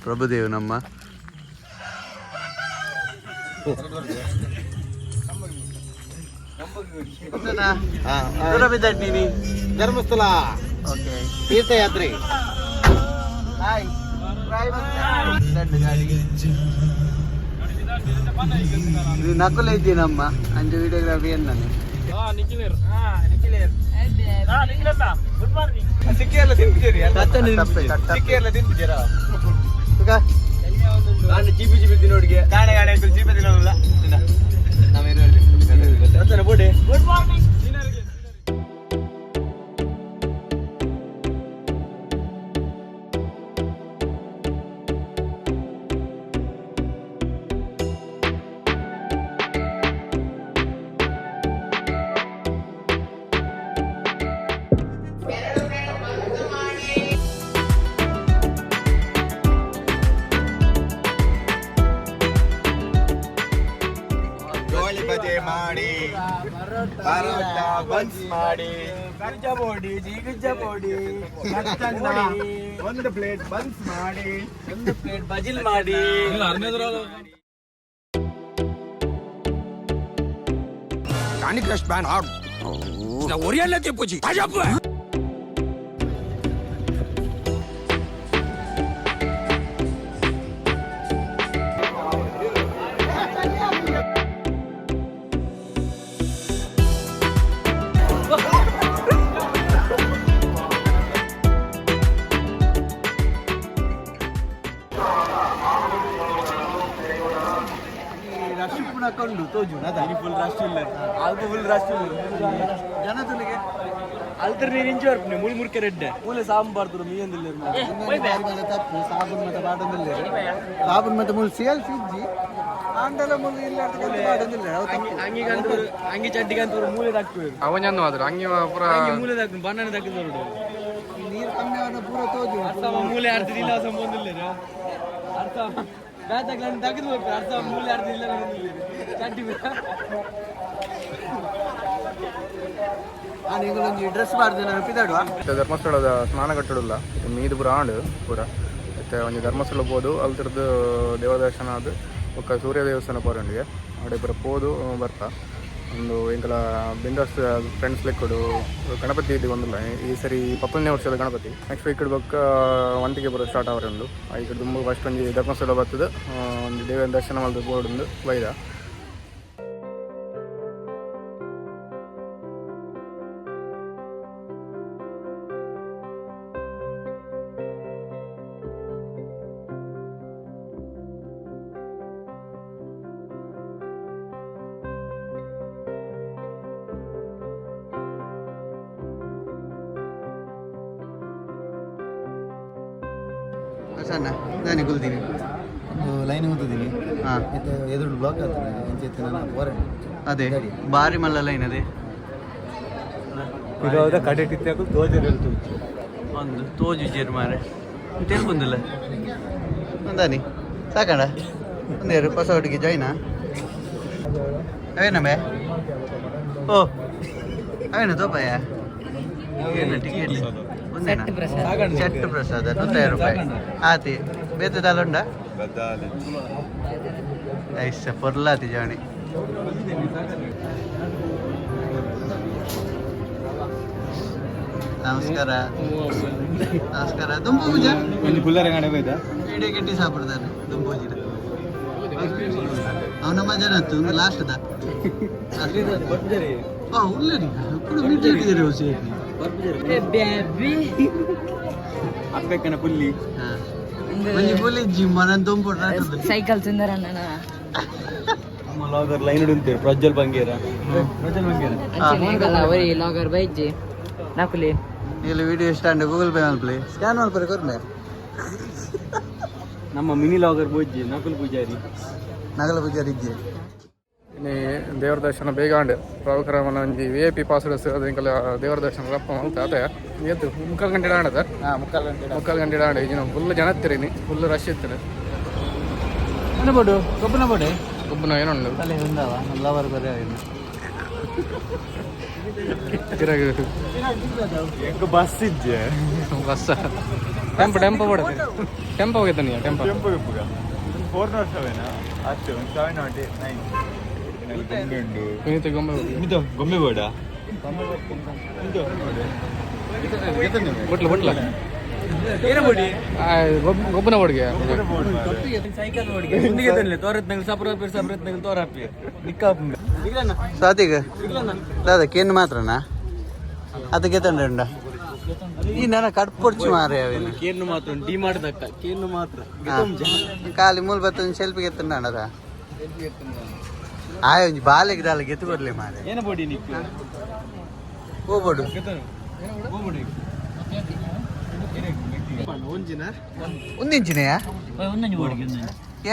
ಪ್ರಭುದೇವ್ ನಮ್ಮ. ನೀನಿ ಧರ್ಮಸ್ಥಳ ಓಕೆ ತೀರ್ಥಯಾತ್ರೆ. ಹಾಯ್. ಗಾಡಿ ಇದು ನಕುಲ ಇದ್ದಿ ನಮ್ಮ ಅಂಚೆ ವಿಡಿಯೋಗ್ರಫಿ ನಾನು. ಗೋಳಿ ಬಜೆ ಮಾಡಿ, ಪರೋಟ ಬನ್ಸ್ ಮಾಡಿ, ಒಂದು ಪ್ಲೇಟ್ ಬನ್ಸ್ ಮಾಡಿ, ಒಂದು ಪ್ಲೇಟ್ ಬಜಿಲ್ ಮಾಡಿ. ರಶ್ ಪುನಃ ಕೊಂಡು ತೋಜು. ಫುಲ್ ರಶ್ ಇಲ್ಲ, ಅಲ್ಪ ಫುಲ್ ರಶ್ ಇಲ್ಲ. ಜನ ತುಲಿಗೆ. ಅಲ್ತರ ನೀರು ಇಂಚು ಬರ್ಪುನೆ ಮುಳಿ ಮುರ್ಕೆ ರೆಡ್ಡೆ ಮೂಲೆ ಸಾಂಬಾರ್ ತುರು ಮೀಯಂದಿಲ್ಲ. ತಪ್ಪು ಸಾಬೂನ್ ಮತ್ತೆ ಬಾಡೊಂದಿಲ್ಲ. ಸಾಬೂನ್ ಮತ್ತೆ ಮುಲ್ ಸೇಲ್ಸ್ ಇಜ್ಜಿ ಆಂಡಲ ಮುಲ್ ಇಲ್ಲ ಬಾಡೊಂದಿಲ್ಲ ಅವು ತಪ್ಪು. ಅಂಗಿ ಕಂತೂರು ಅಂಗಿ ಚಡ್ಡಿ ಕಂತೂರು ಮೂಲೆ ತಾಕ್ತುವೆ. ಅವನನ್ನು ಆದ್ರೆ ಅಂಗಿ ಪೂರ. ಅಂಗಿ ಮೂಲೆ ತಾಕ್ತು ಬಣ್ಣನೆ ತಾಕಿದ್ರು. ಈ ನೀರು ಕಮ್ಮಿ ಆದ ಪೂರ ತೋಜು. ಅರ್ಥ ಮೂಲೆ ಆಡ್ತಿಲ್ಲ ಸಂಬಂಧ ಇಲ್ಲ. ಅರ್ಥ ಬ್ಯಾತಾಗ್ಲನ್ನು ತೆಗೆದು ಹೋಗ್ತಾರೆ. ಅರ್ಥ ಮೂಲೆ ಆಡ್ತಿಲ್ಲ ಚಡ್ಡಿ. ಆ ನಿಂಗೊಂಜಿ ಡ್ರೆಸ್ ಬಾರ್ದು ನಾನು ಪಿದಾಡುವ. ಧರ್ಮಸ್ಥಳದ ಸ್ನಾನ ಕಟ್ಟಡಲ್ಲ ಮೀದು ಪೂರ ಆಂಡು ಪೂರ. ಮತ್ತೆ ಒಂಜಿ ಧರ್ಮಸ್ಥಳ ಪೋದು ಅಲ್ತಿರ್ದು ದೇವರ ದರ್ಶನ ಅದು ಬೊಕ್ಕ ಸೂರ್ಯ ದೇವಸ್ಥಾನ ಪೋರಂಡಿಗೆ ಅಡೆ ಪೂರ ಪೋದು ಬರ್ತಾ. ಒಂದು ಎಂಕಲ ಬಿಂದಾಸ್ ಫ್ರೆಂಡ್ಸ್ ಲೆಕ್ಕಡು ಗಣಪತಿ ಇದು ಒಂದಿಲ್ಲ. ಈ ಸರಿ ಪಪ್ಪನೇ ವರ್ಷದ ಗಣಪತಿ ನೆಕ್ಸ್ಟ್ ವೀಕ್ ಬೊಕ್ಕ ವಂತಿಗೆ ಪೂರ ಸ್ಟಾರ್ಟ್ ಅವರೆ ಉಂಡು. ಈ ಕಡೆ ದುಂಬು ಫಸ್ಟ್ ಒಂಜಿ ಧರ್ಮಸ್ಥಳ ಬರ್ತದೆ, ಒಂದು ದೇವರ ದರ್ಶನ ಮಲ್ದು ಬೋರ್ಡ್ ಉಂಡು ಬೈದ. ಸಣ್ಣ ನಾನೇ ಕುಲ್ತೀನಿ. ಒಂದು ಲೈನ್ ಓದಿದ್ದೀನಿ. ಹಾಂ. ಮತ್ತೆ ಎದುರು ಬ್ಲಾಕ್ ಆಗ್ತದೆ ಅಂಚೆ ನಾನು ಹೋರೆ. ಅದೇ ಬಾರಿ ಮಲ್ಲ ಲೈನ್ ಅದೇ. ಕಡೆ ತೋಜರು. ಒಂದು ತೋಜು ಜೇರು ಮಾರೆ ತೆಲ್ಬಂದಿಲ್ಲ ಒಂದಾನಿ ಸಾಕಣ ಒಂದೇರು ಹೊಸ ಒಟ್ಟಿಗೆ ಜಾಯ್ನಾ ಅವೇನ ಬೇ ಓ ಅವೇನ ತೋಪಯ್ಯ ಏನು ಟಿಕೆಟ್ ಒಂದೇನಾ? ಸೆಟ್ ಪ್ರಸಾದ 150 ರೂಪಾಯಿ ಆತಿ ಬೇತೆ ದಾಲುಂಡ ಐಸ ಪೊರ್ಲಾತಿ ಜಾಣಿ. ನಮಸ್ಕಾರ ನಮಸ್ಕಾರ. ದುಂಬು ಪೂಜಾ. ಒಂದು ಪುಲ್ಲರಂಗಡೆ ಹೋಯ್ತಾ. ವಿಡಿಯೋ ಕೆಟ್ಟಿ ಸಾಪಿಡ್ತಾರೆ ದುಂಬೂಜಿಡ ಅವನ ಮಜಾ ಒಂದು ಲಾಸ್ಟ್ the. ಆ ಉಲ್ಲೇರಿ ಕೂಡ ಮೀಟ್ ಇಟ್ಟಿದ್ದೀರಿ ಹೊಸ. ಅಪ್ಪಕ್ಕನ ಪುಲ್ಲಿ. ಒಂಜಿ ಪುಲಿ ಜಿಮ್ ಮನನ್ ದುಂಬು. ಸೈಕಲ್ ಸುಂದರ. ನಮ್ಮ ಲಾಗರ್ ಲೈನ್ ಉಂಟು. ಪ್ರಜ್ವಲ್ ಬಂಗೇರ, ಪ್ರಜ್ವಲ್ ಬಂಗೇರ. ಅಂಚನೆ ಒರಿ ಲಾಗರ್ ಬೈಜಿ ನಕುಲಿ. ಇಲ್ಲಿ ವಿಡಿಯೋ ಸ್ಟ್ಯಾಂಡ್ ಗೂಗಲ್ ಪೇ ಮಲ್ಪಲಿ ಸ್ಕ್ಯಾನ್ ಮಲ್ಪರೆ ಕೊರ್ಲೆ. ನಮ್ಮ ಮಿನಿ ಲಾಗರ್ ಬೋಜ್ಜಿ ನಕುಲ್ ಪೂಜಾರಿ. ನಗಲ ಪೂಜಾರಿ ಇಜ್ಜೆ. ಇನಿ ದೇವರ ದರ್ಶನ ಬೇಗ ಆಂಡ್. ಪ್ರಭುಕರಮನ ಒಂಜಿ ವಿ I P pass ಎಂಕಲ ದೇವರ ದರ್ಶನ ರಪ್ಪ ಮಲ್ತ ಅದೇ ಏತು ಮುಕ್ಕಾಲು ಗಂಟೆ ಆಡದ. ಹಾ, ಮುಕ್ಕಾಲು ಗಂಟೆ. ಮುಕ್ಕಾಲು ಗಂಟೆ ಆಂಡ್. ಈಜಿನ ಫುಲ್ ಜನ ಇತ್ತಿರಿ, ಫುಲ್ ರಶ್ ಇತ್ತು. ಬೋಡು ಕೊಬ್ಬನ ಬೋಡೆ. ಗೊಬ್ಬನ ಏನುಂಡು? ತಲೆ ఉంದಾವ ನಮ್ಮ ಲವರ್ ಬರೇ. ತಿರಗ. ಬಸ್ ಇಜ್ಜೆ. ಬಸ್. ಟೆಂಪೋ ಟೆಂಪೋ ಬೋಡ ಟೆಂಪೋ ಹೋಗಿದ್ದಾನೆ ಟೆಂಪೋ. ಟೆಂಪೋ ಇಪ್ಪುಗ 407 ಅಷ್ಟು 709. ಗೊಂಬೆ ಉಂಡು. ವಿನೀತ ಗೊಂಬೆ. ಮಿತ ಗೊಂಬೆ ಬೋಡ. ಬೊಟ್ಲ ಬೊಟ್ಲ. ಏನ ಬೋಡಿ? ಗೊಬ್ಬನ ಬೋಡ್ಗೆ. ಸೈಕಲ್ ಬೋಡಿಗೆ ಮುಂದಿಗೆ ತನ್ಲೆ ತೋರತ್ ನಂಗೆ ಸಪ್ರ ಸಪ್ರತ್ ನಂಗೆ ತೋರಪ್ಪಿ ನಿಕ್ಕಾಪು. ಸ್ವಾತಿಗ ದಾದ ಕೇನ್ ಮಾತ್ರನಾ? ಅದಕ್ಕೆ ತಂಡ ಉಂಡ ಈ ನನ್ನ ಕಟ್ಪೊಡ್ಚು ಮಾರೆ ಅವೇನು. ಕೇರ್ನು ಮಾತ್ರ ಡಿ ಮಾಡ್ದಕ್ಕ ಕೇರ್ನು ಮಾತ್ರ. ಖಾಲಿ ಮೂಲ ಬತ್ತ ಸೆಲ್ಫಿಗೆ ಎತ್ತಂಡ ಆಯ್ ಒಂಜಿ ಬಾಲೆಗೆ ದಾಲ ಗೆತ್ತು ಕೊಡ್ಲಿ ಮಾರೆ. ಏನ ಬೋಡಿ ನಿಕ್ಕು? ಹೋಗ್ಬೋಡು. ಹೋಗ್ಬೋಡಿ. ಒಂದು ಇಂಚಿನೆಯಾ? ಒಂದೊಂದು ಬೋಡಿಗೆ.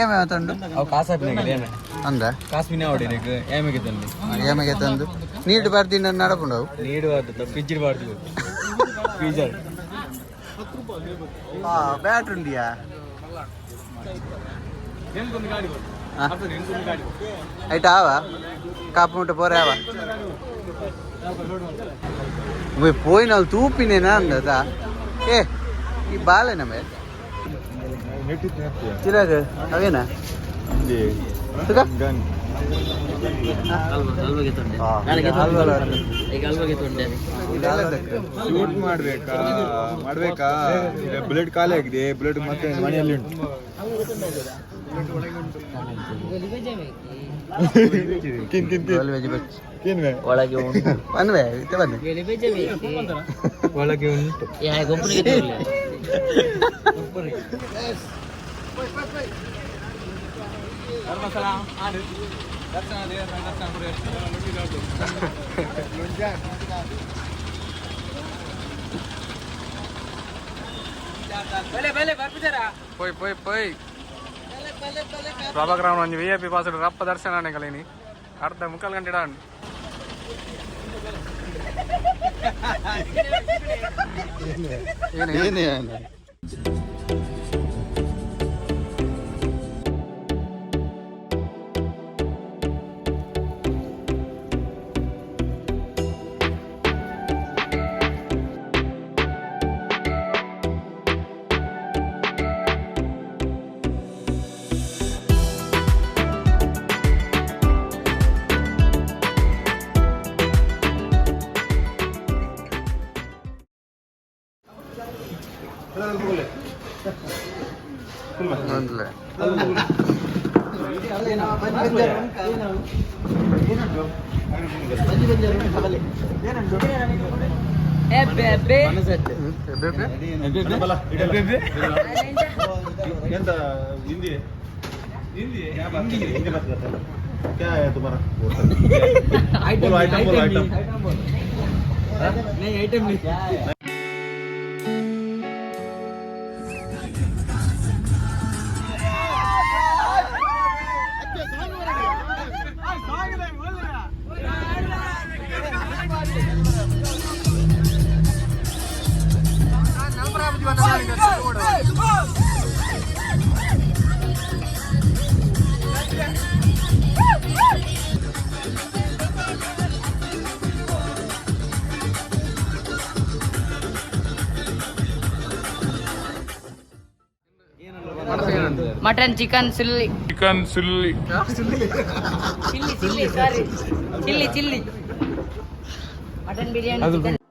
ಏಮೆ ತಂಡು? ಅವು ಕಾಸಾಪಿನಾಗ ಏನ? ಅಂದ. ಕಾಸ್ಮಿನ ಹೊಡಿಬೇಕು ಏಮೆಗೆ ತಂದು. ಏಮೆಗೆ ತಂದು ನೀರು ಬರ್ದಿ ನನ್ನ ನಡಪುಂಡವು. ನೀಡುವಾದ ಫ್ರಿಜ್ ಬಾರ್ದು ಫ್ರೀಜರ್. ಬ್ಯಾಟ್ ಉಂಡಿಯಾ? ಐಟ ಆವ ಕಾಪು ಮುಟ್ಟ ಪೋರೆ ಆವ ಪೋಯಿನ ತೂಪಿನೇನ ಅಂದದ. ಏ ಈ ಬಾಲೆನ ಮೇ ಚಿರಾಗ್ ಅವೇನಾ? ಸುಖ? ಗನ್. ಅಲ್ವಗೆ ತೊಂಡೆ. ಈಗ ಅಲ್ವಗೆ ತೊಂಡೆ. ಶೂಟ್ ಮಾಡ್ಬೇಕಾ ಮಾಡ್ಬೇಕಾ? ಬುಲೆಟ್ ಖಾಲಿ ಆಗಿದೆ. ಬುಲೆಟ್ ಮತ್ತೆ ಮನೆಯಲ್ಲಿ ಉಂಟು. ತಿನ್ ತಿನ್ ತಿನ್. ತಿನ್ವೆ. ಒಳಗೆ ಉಂಟು. ಬನ್ವೆ ಇತ್ತೆ ಬನ್ನಿ. ಒಳಗೆ ಉಂಟು. ಗೊಬ್ಬರಿಗೆ ತೋರ್ಲೆ. ಧರ್ಮಸ್ಥಳ ಆಡು ದರ್ಶನ ದೇವರ ದರ್ಶನ. ಬೆಲೆ ಬೆಲೆ ಬರ್ಬಿದ್ದಾರಾ? ಪೋಯ್ ಪೋಯ್ ಪೋಯ್. ಪ್ರಭಾಕರ್ ಒಂಜಿ ವಿ I P pass ರಪ್ಪ ದರ್ಶನ ಕಲೀನಿ ಅರ್ಧ ಮುಕ್ಕಾಲು ಗಂಟೆ ಡಾನ್. ಏನೇ? ಒಂದ್ಲೆ. ಹೆಬ್ಬೆ ಹೆಬ್ಬೆ. ಎಬ್ಬೆ ಎಬ್ಬೆ. ಎಂತ ಹಿಂದಿ ಹಿಂದಿ ಹಿಂದಿ ಬರ್ತದೆ? ಕ್ಯಾ ಹೈ ತುಮಾರಾ? ಬೋಲೋ ಐಟಮ್, ಬೋಲೋ item. Item. Mutton chicken chilli. Chicken ಸುಲ್ಲಿ. Chilli chilli, sorry, chilli chilli. Mutton biryani, chicken.